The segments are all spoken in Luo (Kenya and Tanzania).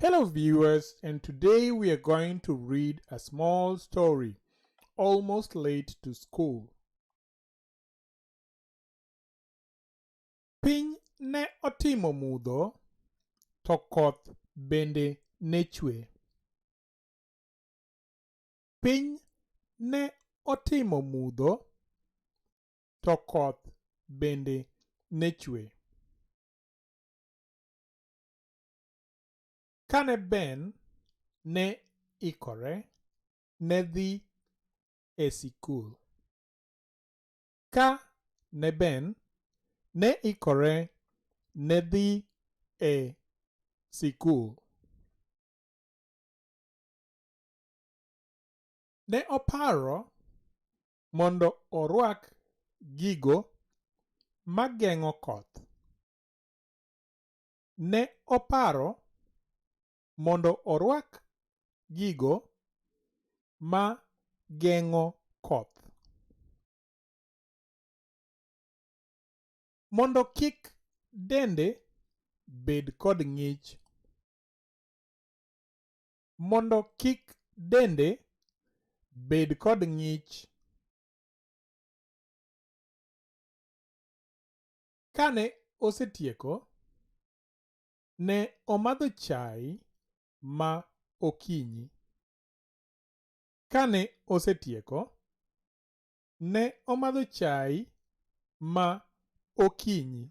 Hello viewers, and today we are going to read a small story, Almost Late to School. Piny ne otimo mudho to koth bende ne chwe. Piny ne otimo mudho to koth bende ne chwe. Kane Ben ne ikore ne dhi e sikul. Ka ne Ben ne ikore ne dhi e sikul. Ne oparo mondo orwak gigo mageng'o koth. Ne oparo mondo orwak gigo ma geng'o koth. Mondo kik dende bed kod ng'ich. Mondo kik dende bed kod ng'ich. Kane osetieko, ne omadho chai ma okinyi. Kane osetieko, ne omadho chai ma okinyi.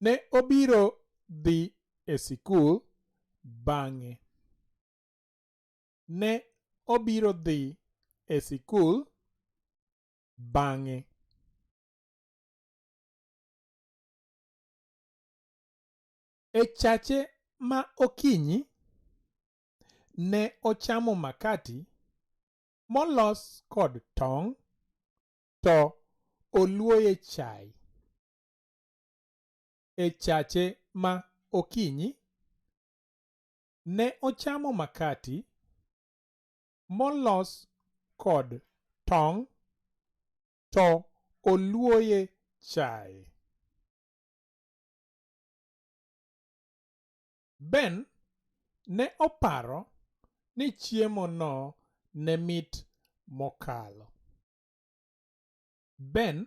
Ne obiro dhi e sikul bang'e. Ne obiro dhi e sikul bang'e. E chache ma okinyi, ne ochamo makati molos kod tong' to oluoye chai. E chache ma okinyi, ne ochamo makati molos kod tong' to oluoye chai. Ben ne oparo ni chiemo no ne mit mokalo. Ben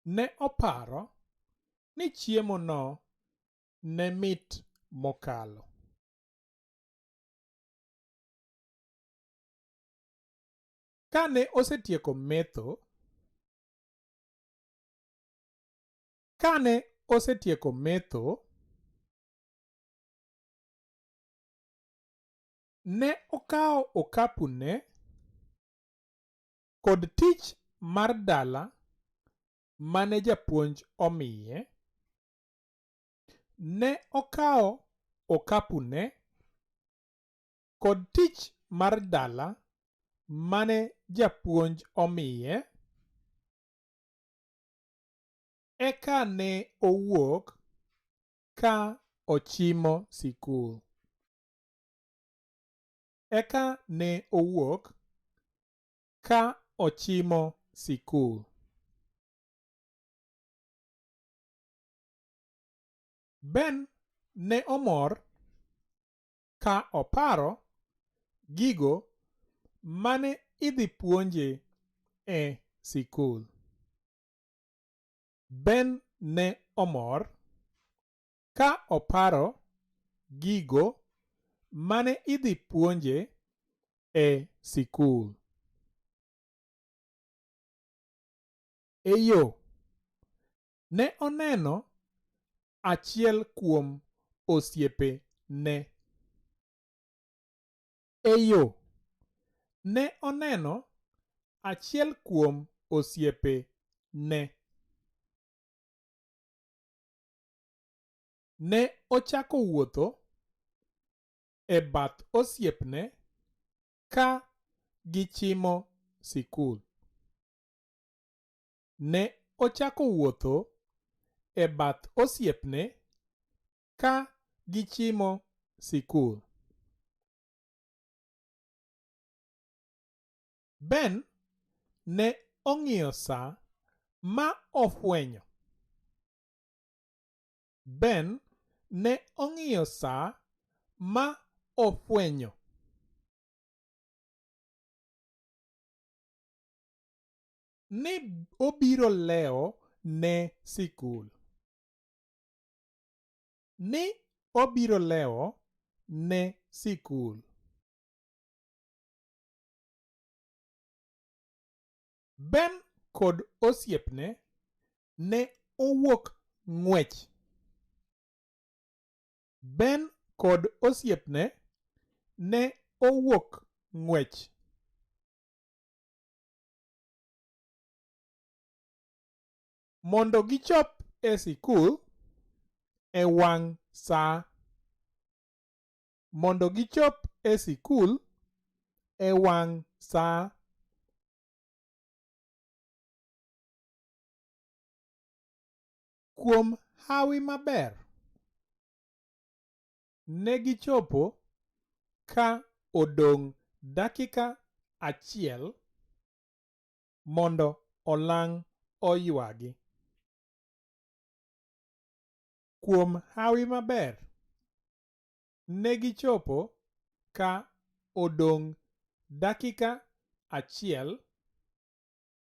ne oparo ni chiemo no ne mit mokalo. Kane osetieko metho, kane osetieko metho, ne okawo okapune kod tich mar dala mane japuonj omiye. Ne okawo okapune kod tich mar dala mane japuonj omiye. Eka ne owuok ka ochimo sikul. Eka ne owuok ka ochimo sikul. Ben ne omor ka oparo gigo mane idhi puonje e sikul. Ben ne omor ka oparo gigo mane idhi puonje e sikul. E yo, ne oneno achiel kuom osiepene. E yo, ne oneno achiel kuom osiepene. Ne ochako wuotho e bath osiepne ka gichimo sikul. Ne ochako wuotho e bath osiepne ka gichimo sikul. Ben ne ong'iyo sa ma ofwenyo. Ben ne ong'iyo sa ma ofwenyo ni obiro lewo ne sikul. Ni obiro lewo ne sikul. Ben kod osiepne ne owuok ng'wech. Ben kod osiepne ne owuok ng'wech. Mondo gichop e sikul e wang' sa. Mondo gichop e sikul e wang' sa. Kuom hawi maber, ne gichopo ka odong' dakika achiel mondo olang' oywagi. Kuom hawi maber, ne gichopo ka odong' dakika achiel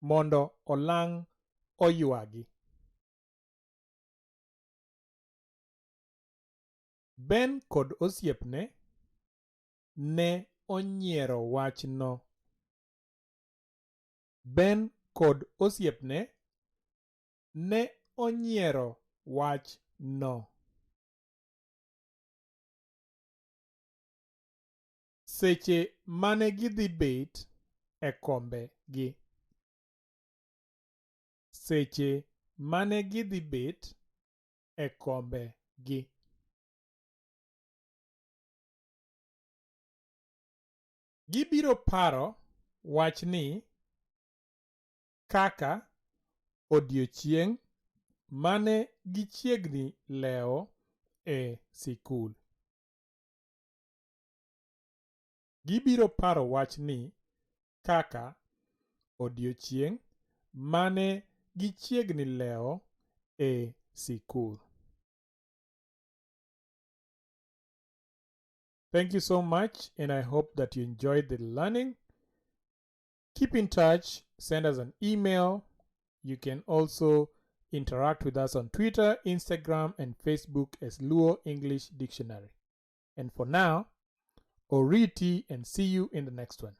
mondo olang' oywagi. Ben kod osiepne ne onyiero wachno. Ben kod osiepne ne onyiero wachno. Seche mane gidhi bet e kombe gi. Seche mane gidhi bet e kombe gi. Gibiro paro wachni kaka odiochieng' mane gichiegni lewo e sikul. Gibiro paro wachni kaka odiochieng' mane gichiegni lewo e sikul. Thank you so much, and I hope that you enjoyed the learning. Keep in touch, send us an email. You can also interact with us on Twitter, Instagram, and Facebook as Luo English Dictionary. And for now, Oriti, and see you in the next one.